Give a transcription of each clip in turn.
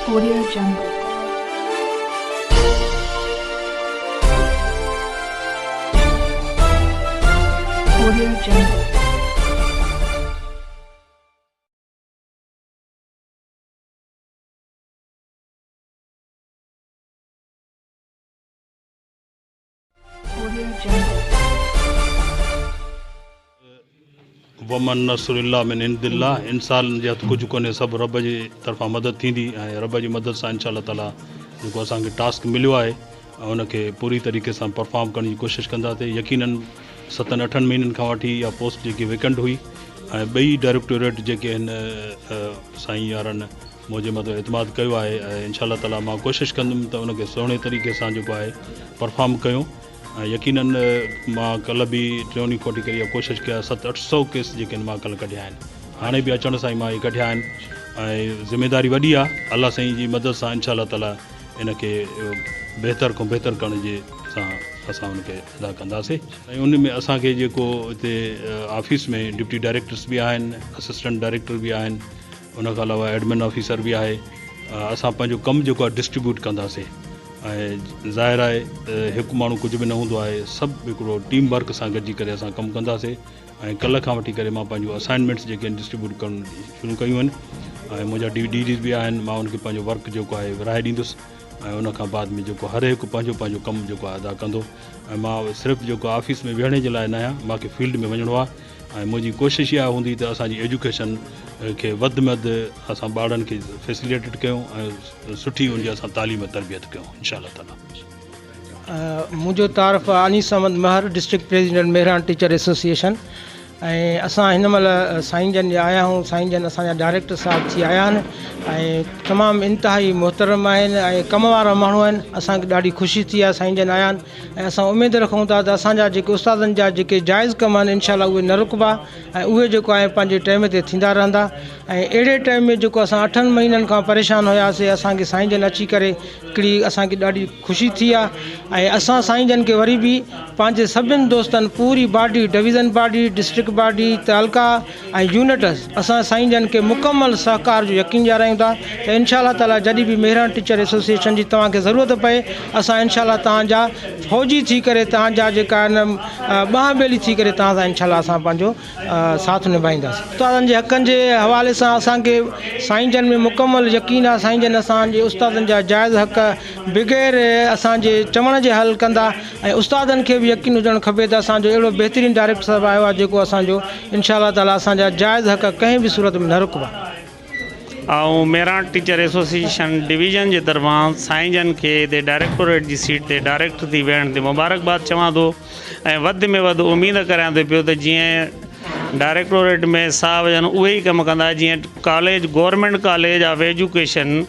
Audio Jungle. Audio Jungle. Audio Jungle. وما النصر الا من عند الله انسان جي هٿ ڪجهه ڪونهي سڀ رب جي طرفان مدد ٿيندي ۽ رب جي مدد سان انشاء الله تعالي جيڪو اسان کي ٽاسڪ مليو آهي ۽ ان کي پوري طريقي سان پرفارم ڪرڻ جي ڪوشش ڪنداسين يقينن ستن اٺن مهينن کان وٺي اها پوسٽ جيڪي ويڪنٽ هئي ۽ ٻئي ڊائريڪٽوريٽ جيڪي آهن سائين يارن منهنجي مٿان اعتماد ڪيو آهي ۽ انشاء الله تعالي مان ڪوشش ڪندم ته ان کي سهڻي طريقي سان جيڪو آهي پرفارم ڪيون ۽ يقينن مان ڪلهه به ٽيون ڏينهن کان وٺي ڪري اها ڪوشش ڪئي آهي ست اٺ سئو ڪيس جيڪي آهن مان ڪلهه ڪڍيا آهن هاڻي به اچڻ سان ئي مان اهي ڪڍيا آهن ۽ ذميداري وڏي آهي الله سائين جي مدد سان انشاء الله تعالي ان کي بهتر کان بهتر ڪرڻ جي سان اسان ان کي ادا ڪنداسي ۽ ان ۾ اسان کي جيڪو اتي آفيس ۾ ڊپٽي ڊائريڪٽرس به آهن اسسٽنٽ ڊائريڪٽر به آهن ان کان علاوه ايڊمن آفيسر به آهي اسان پنهنجو ڪم جيڪو آهي ڊسٽريبيوٽ ڪنداسين ۽ ظاهر آهي ته هڪ ماڻهو ڪجهه به نه هوندو آهي سڀ هڪڙو ٽيم ورڪ سان گڏجي ڪري اسان ڪم ڪنداسين ۽ ڪلهه کان وٺي ڪري مان پنهنجون اسائنمينٽس جيڪي آهن ڊسٽريبيوٽ ڪرڻ شروع ڪيون آهن ۽ منهنجا ڊي ڊي ڊيز به آهن مان ان کي پنهنجو ورڪ جيڪو آهي ورهائي ڏيندس ۽ ان کان بعد ۾ جيڪو هر هڪ پنهنجو پنهنجو ڪم جيڪو آهي ادا ڪندو ۽ مان صرف جيڪو آفيس ۾ ويهڻ جي لاء نه آهيان مانکي فيلڊ ۾ وڃڻو آهي ۽ منهنجي ڪوشش اها هوندي ته اسان جي ايجوڪيشن کي وڌ ۾ وڌ اسان ٻارڙن کي فيسليٽيڊ ڪيون ۽ سٺي ان جي اسان تعليم ۽ تربيت ڪيون انشاء الله تعالي. منهنجو تعارف Anees Ahmed Mehar district president Mehran teacher association ۽ اسان هن مهل سائين جن ڏي آيا آهيون سائين جن اسان جا ڊائريڪٽر صاحب ٿي آيا آهن ۽ تمام انتهائي محترم آهن ۽ ڪم وارا ماڻهو آهن اسان کي ڏاڍي خوشي ٿي آهي سائين جن آيا آهن ۽ اسان اميد رکون ٿا ته اسان جا جيڪي استادن جا جيڪي جائز ڪم آهن انشاء الله اهي نه رڪبا ۽ اهي جيڪو آهي پنهنجي ٽائيم تي ٿيندا رهندا ۽ اهڙي ٽائيم ۾ جيڪو اسان اٺن مهينن کان پريشان هياسي اسان کي سائين جن اچي ڪري هڪڙي اسان کي ڏاڍي خوشي ٿي آهي ۽ اسان سائين جن کي وري به پنهنجي سڀن دوستن پوري body division body district body تعلقا ۽ يونٽ اسان سائين جن کي مڪمل سهڪار جو يقين ڏيارايون ٿا ته انشاء الله تعالي جڏهن به مهراڻ ٽيچر ايسوسيئيشن جي توهان کي ضرورت پئي اسان انشاء الله توهان جا فوجي ٿي ڪري توهان جا جيڪا آهن ٻانهن ٻيلي ٿي ڪري توهان سان انشاء الله اسان پنهنجو ساٿ نڀائينداسين. استادن جي حقن جي حوالي سان اسان کي سائين جن ۾ مڪمل يقين آهي سائين جن اسان جي استادن جا جائز حق بغير اسان جي چوڻ جي حل ڪندا ۽ استادن کي به يقين هجڻ کپي ته اسان جو اهڙو بهترين ڊائريڪٽر صاحب آيو آهي جيڪو اسان جو انشاء الله تعالي اسان جا جائز حق ڪنهن به صورت ۾ نه رڪبا. آئون مهراڻ ٽيچر ايسوسيئيشن ڊويزن جي طرفان سائين جن کي هتي ڊائريڪٽوريٽ جي سيٽ تي ڊائريڪٽر ٿي ويهڻ تي مبارڪباد چوان ٿو ۽ وڌ ۾ وڌ اميد ڪريان ٿو پيو ته جيئن ڊائريڪٽوريٽ ۾ صاحب جن اهي ئي ڪم ڪندا جيئن college government college of education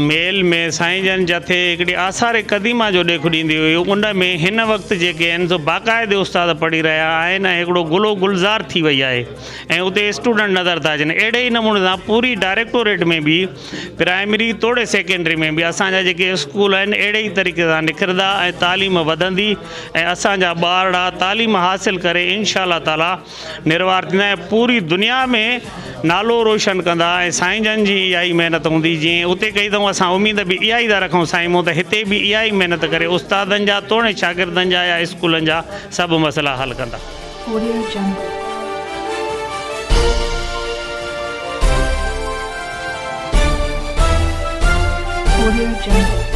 ميل ۾ سائين جن جٿي هڪڙي آثار قديمه جو ڏيک ڏيندي هئي ان ۾ هن وقت جيڪي آهن سو باقاعدي استاد پڙهي رهيا آهن ۽ هڪڙو گل و گلزار ٿي وئي آهي ۽ اتي اسٽوڊنٽ نظر ٿا اچن اهڙي ئي نموني سان پوري ڊائريڪٽوريٽ ۾ به پرائمري توڙي سيڪنڊري ۾ به اسان جا جيڪي اسڪول آهن اهڙي ئي طريقي سان نکرندا ۽ تعليم وڌندي ۽ اسان جا ٻارڙا تعليم حاصل ڪري انشاء الله تعالي نروار ٿيندا ۽ پوري دنيا ۾ نالو روشن ڪندا ۽ سائين جن جي اها ئي محنت هوندي جيئن اتي ڪئي اٿئون اسان اميد به اها ئي ٿا رکون سائين مون ته هتي به اها ئي محنت ڪري استادن جا توڻي شاگردن جا يا اسڪولن جا سڀ مسئلا حل ڪندا. Audio Jungle. Audio Jungle.